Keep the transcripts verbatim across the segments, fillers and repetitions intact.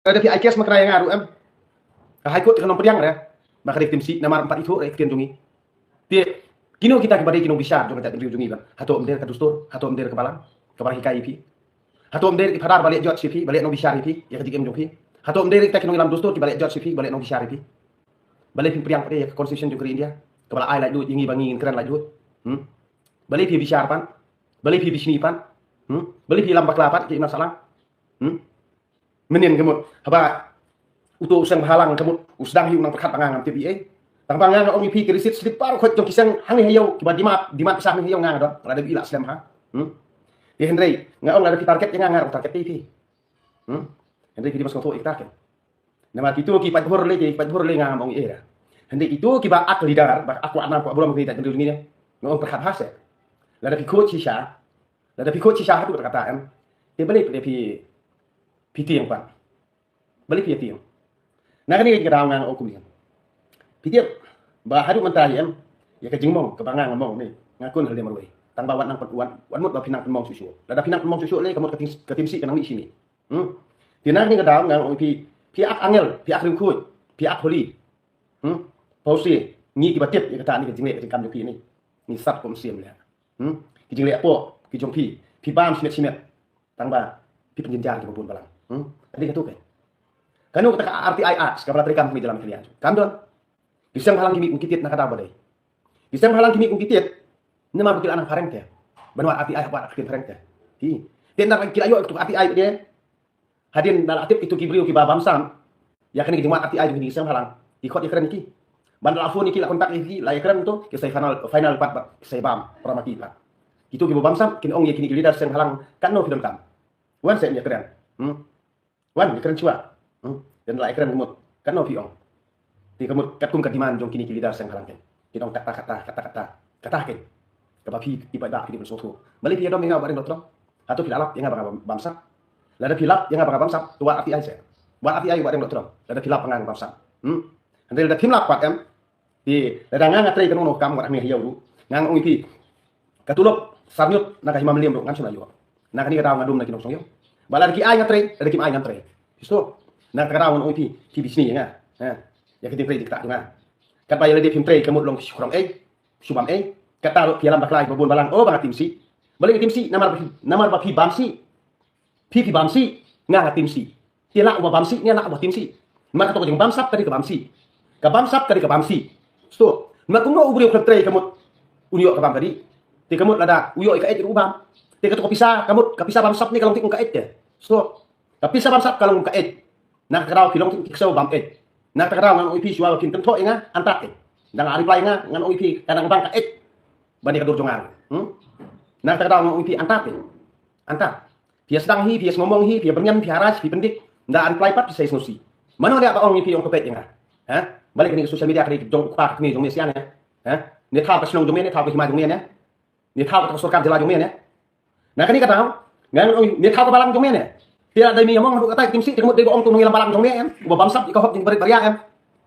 Lada phi ai kes makra ïa nga ruh em, ka High Court te kan ym pdiang re ba ka dei ka timsi namar ym pat ithuh re ka ktien jong ngi. Te kino kita kiba dei ki nongbishar jong ka jaitbynriew jong ngi ban, hato ym dei ka dustur, hato ym dei ka balang kaba hikai ïa phi? Hato ym dei ki phadar ba leh judge ïa phi, ba leh nongbishar ïa phi ïa ka jingim jong phi? Hato ym dei kita ki nongïalam dustur kiba leh judge ïa phi, ba leh nongbishar ïa phi? Balei phim pdiang pat ïa ka constitution jong ka ri India kaba la ai laitluid ïa ngi ba ngin kren laitluid? Hmm? Balei phi bishar pat? Balei phi bishni pat? Hmm? Balei phi lam bakla pat ki imam salang? Hmm? Mynnin ka mut haba uto u seng bhalang ka mut u sdang hi u nang pyrkhat ba nga ngam tip ei. Tang ba nga nga ong ïa phi ki receipt slip baroh khoit jong ki seng hangne ha ïew kiba demand, demand pisa hangne ha ïew nga nga don, lada bi la slem ha. Hmm? Te hynrei nga ong lada phi target ïa nga, nga ruh target ïa phi. Hmm? Hynrei phi dei ban sngewthuh ïa kata ke. Namar kito ki paidbah lei, ki paidbah lei nga ngam ong ei re. Hynrei kito kiba ak leader, ba ak kwah nam kwah burom ki ta jong ngi ne, nga ong pyrkhat ha se. Lada phi khuid shisha, lada phi khuid shisha haduh katta katta em, te balei phi, phi tieng pat? Balei phi tieng? Na kane ka daw nga ong kumne, phi tieng ba haduh mynta em, ïa ka jingmong kaba nga nga mong ne, nga khun halde marwei. Tang ba wat nang pat, wat, wat mut ba phi nang pynmong shuh shuh. Lada phi nang pynmong shuh shuh lei ka mut ka tim, ka timsi ka nang mih shini. Hmm? Te na kane ka daw nga ong phi, phi ak angel, phi ak riewkhuid, phi ak holi. Hmm? Pause, ngi kiba tip ïa kata ne ka jingleh ka jingkam jong phi ne, ngi sat kum siem leh. Hmm? Ki jingleh hapoh ki jong phi, phi bam shimet shimet. Tang ba phi pynjynjar kiba bun balang. Hmm? Ka dei kato ke. Kano kata ka R T I Act kaba la treikam ha kane ka jylla Meghalaya? Kam don. Ki seng bhalang ki mih kum ki tied na ka daw ba dei. Ki seng bhalang ki mih kum ki tied namar ba ki la nang phareng te ban wad R T I, hap wad ha ka ktien phareng te. Ki, te nda ki la ïoh ïa ka R T I de. Hadien da la tip kito ki briew kiba bamsap ïa kane ka jingwad R T I jong ki seng bhalang, ki khot ïakren ïa ki. Ban da la phone ïa ki, la contact ïa ki, la ïakren to, ki sa final, final pat bad ki sa bam para ma ki pat. Kito kiba bamsap kin ong ïa kine ki leader seng bhalang, katno phi donkam? Wan sa ïakren. Hmm? Wan ïakren shuwa. Hmm? Te la ïakren ka mut, katno phi ong? Te ka mut katkum ka demand jong kine ki leader seng bhalang ken, ki ong kata, kata, kata, kata, kata ken. Kaba phi, phi ba da phi dei ban sngewthuh. Balei phi ïadom ïa nga ba nga dang dohtrong? Hato phi la lap ïa nga ba nga bam, bamsap? Lada phi lap ïa nga ba nga bamsap, to wad R T I se. Wad R T I ba nga dang dohtrong lada phi lap ba nga bamsap. Hmm? Hynrei lada phim lap pat em, te lada nga nga trei kano kano ka kam wat hangne ha ïew ruh, nga nga ong ïa phi, ka tulop sarñiut na ka hima Mylliem ruh ngam shym la ïoh. Na kane ka daw nga dum na ki nongshong ïew. Ba lada ki ai nga trei, lada kim ai ngam trei. Phi sngewthuh? Na kata ka daw ngan ong ïa phi, phi bishni ïa nga. Ha. Ïa ka jingtrei jingktah jong nga. Katba ïa lade phim trei ka mut long shu khrong ei, shu bam ei. Kata ruh phi ïalam bakla ïa kiba bun balang, oh ba nga timsi. Balei nga timsi? Namar ba phi, namar ba phi bamsi. Phi, phi bamsi, nga nga timsi. Te lah uba bamsi ne lah uba timsi? Namar kato ka jingbamsap ka dei ka bamsi. Ka bamsap ka dei ka bamsi. Sngewthuh? Namar kumno u briew u khlem trei ka mut un ïoh ka bam ka dih? Te ka mut lada u ïoh ïa ka eit ruh u bam. Te kato ka pisa, ka mut ka pisa bamsap ne ka long tip ka eit te? Sngewthuh? Ka pisa bamsap ka long ka eit. Na kata ka daw phi long ki ksew bam eit. Na kata ka daw ngan ong ïa phi shuwa ba phin kynthoh ïa nga, antad eit. Dang reply nga, ngan ong ïa phi ka dang bang ka eit ban ïa ka dur jong nga. Hmm? Na kata ka daw ngan ong ïa phi antad eit. Antad. Phi ïa sdang hi, phi ïa sngewmong hi, phi ïa byrngem, phi ïa rai, phi pyndit. Nda reply pat phi sa ïa sngewsih. Mano leh ba ong ïa phi ong ka peit ïa nga? Ha? Balei kane ka social media ka dei jong u kpa ka kmie jong me sha ne? Ha? Ne thaw ka shnong jong me ne, thaw ka hima jong me ne? Ne thaw ka sorkar jylla jong me ne? Na kane ka daw nga ong ne thaw ka balang jong me ne? Te lada me ïa mong haduh katai ka timsi, te ka mut dei ba ong to nongïalam balang jong me em, uba bamsap ïa ka hok jong ki barit baria em.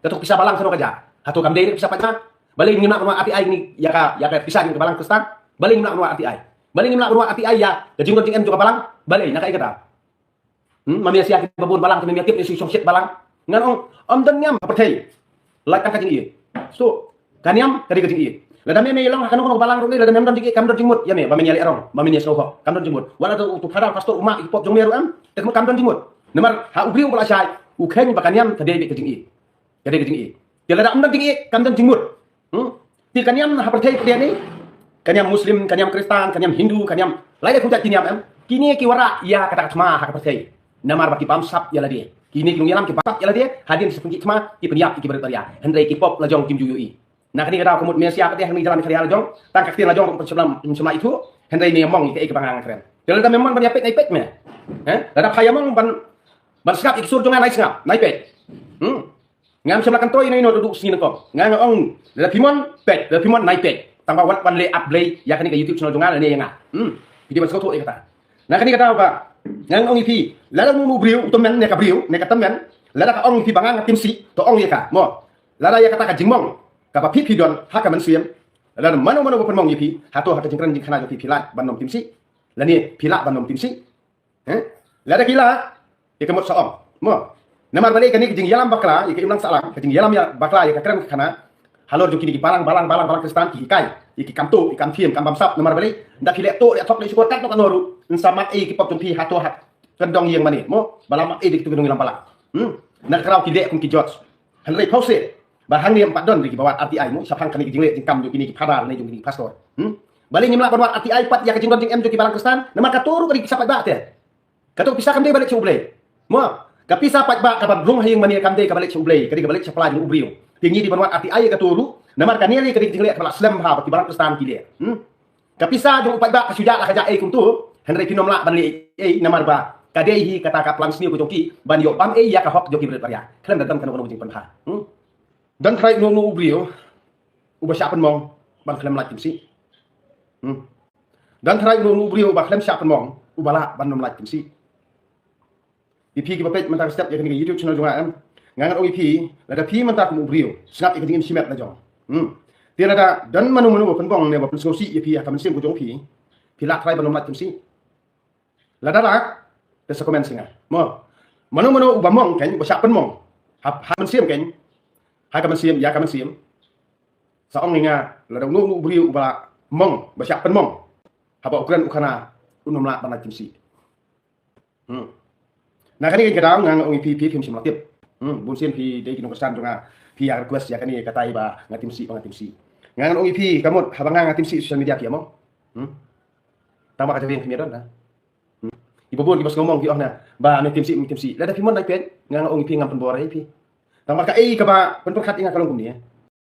Kato ka pisa balang shano ka jia? Hato kam dei ka pisa paidbah? Balei ngim lah ban wad R T I ïa ka, ïa ka pisa jong ka balang Khristan? Balei ngim lah ban wad R T I? Balei ngim lah ban wad R T I ïa ka jingdon jingem jong ka balang? Balei, na kaei kata? Hmm, ma me ïa sha kiba bun balang, te me ïa tip ne shu shongshit balang. Ngan ong, ym don niam ha pyrthei lait tang ka jingïeit. Sngewthuh, ka niam ka dei ka jingïeit. Lada me, me ïa long ha kano kano ka balang ruh ne, lada mem don jingïeit, kam don jingmut ïa me ba men ïaleh rong, ba men ïasngewhok, kam don jingmut. Wat la u, u phadar pastor u mah ïa ki pop jong me ruh em, te ka mut kam don jingmut. Namar ha u briew uba la shai, u kheiñ ba ka niam ka dei beit ka jingïeit. Ka dei ka jingïeit. Te lada ym don jingïeit, kam don jingmut. Hmm? Te ka niam ha pyrthei pat de ne, ka niam Muslim, ka niam Khristan, ka niam Hindu, ka niam lai dei khum jait ki niam em, kine ki wanrah ïa kata ka thma ha ka pyrthei. Namar ba ki bamsap ïa lade. Kine ki nongïalam ki bamsap ïa lade, hadien ki sa pynjih thma ki pynïap ïa ki barit baria. Hynrei ki pop la jong kim ju ïohi. Na kane ka daw ka mut me ïa sha pat de hangne jylla Meghalaya la jong, tang ka ktien la jong ruh pynshemlam, pynshemlam ithuh. Hynrei me ïa mong ïa kaei kaba nga nga kren. Te lada me mon ban ïa peit, nai peit me. Ha? Lada phi ïa mong ban, ban sngap ïa ki sur jong nga, nai sngap, nai peit. Hmm? Ngam shym la kyntu ïa ino ino haduh sngi nyngkong. Nga nga ong, lada phi mon peit, lada phi mon nai peit. Tang ba wat wan leh ap Blei ïa kane ka YouTube channel jong nga lane ïa nga. Hmm. Phi dei ban sngewthuh ïa kata. Na kane ka daw ba nga nga ong ïa phi, lada uno uno u briew, u tymmen ne ka briew ne ka tymmen, lada ka ong ïa phi ba nga nga timsi, to ong ïa ka mo. Lada ïa kata ka jingmong kaba phi phi don ha ka mynsiem, lada mano mano ba pynmong ïa phi, hato ha ka jingkren jingkhana jong phi phi lah ban ym timsi? Lane phi lah ban ym timsi? He? Lada ki lah, te ka mut sa ong. Mo. Namar balei kane ka jingïalam bakla ïa ka imlang sahlang, ka jingïalam ïa bakla ïa ka kren ka khana halor jong kine ki balang, balang, balang, balang Khristan, ki hikai ïa ki kam tuh, ki kam thiem, kam bamsap. Namar balei? Ynda phi leh tuh leh thok leh shukor katno katno ruh, yn sa mad ei ki pop jong phi hato ha kyndong ïing mane, mo, ba la mad ei da kitu ki nongïalam balang. Hmm. Na ka kraw ki leh kum ki judge. Hynrei phewse ba hangne ym pat don ri kiba wad R T I, mo, shaphang kane ka jingleh jingkam jong kine ki phadar ne jong kine ki pastor. Hmm. Balei ngim lah ban wad R T I pat ïa ka jingdon jingem jong ki balang Khristan? Namar kato ruh ka dei ka pisa paidbah te. Kato ka pisa kam dei ba leit sha U Blei, mo. Ka pisa paidbah kaba rung ha ïing mane kam dei kaba leit sha U Blei, ka dei kaba leit sha pla jong u briew. Te ngi dei ban wad R T I ïa kato ruh, namar kane ka dei ka jingleh kaba la slem bha ba ki balang Khristan ki leh. Hmm. Ka pisa jong u paidbah ka shu jah la ka jah ei kumto, hynrei phin ym lah ban leh ei namar ba ka dei hi kata ka plan sniew ka jong ki ban ïoh bam ei ïa ka hok jong ki barit baria. Khlem da don kano kano ka jingpynbha. Hmm. Don trai uno uno u briew uba shah pynmong ban khlem lait kynsi. Hmm. Don trai uno uno u briew uba khlem shah pynmong uba lah ban ym lait kynsi. Ïa phi kiba peit mynta ka step ïa kane ka YouTube channel jong nga, em, nga ngan ong ïa phi, lada phi mynta kum u briew sngap ïa ka jingim shimet la jong. Hmm. Te lada don mano mano ba pynbong ne ba pynsngewsih ïa phi ha ka mynsiem ka jong phi, phi lah trai ban ym lait kynsi. Lada lah, te sa comment sha nga, mo. Mano mano uba mong kein, uba shah pynmong ha, ha mynsiem kein, ha ka mynsiem, ïa ka mynsiem, sa ong ïa nga, lada uno uno u briew uba mong, ba shah pynmong, haba u kren u khana, un ym lah ban lait kynsi. Hmm. Na kane ka daw nga ong ïa phi, phi phim shym la tip. Hmm. Bun sien phi dei ki nongkyrshan jong nga, phi ïa request ïa kane katai ba nga tim sih, ba nga tim sih. Nga ngan ong ïa phi, ka mut haba nga nga tim sih social media phi ïa mong. Hmm. Tang ba ka jingim phi ïa don na. Hmm. Iba bun kiba sngew mong phi ong na ba me tim sih, me tim sih. Lada phi mon dang peit, nga nga ong ïa phi ngam pynbor ïa phi. Tang ba kaei kaba pynpyrkhat ïa nga ka long kumne.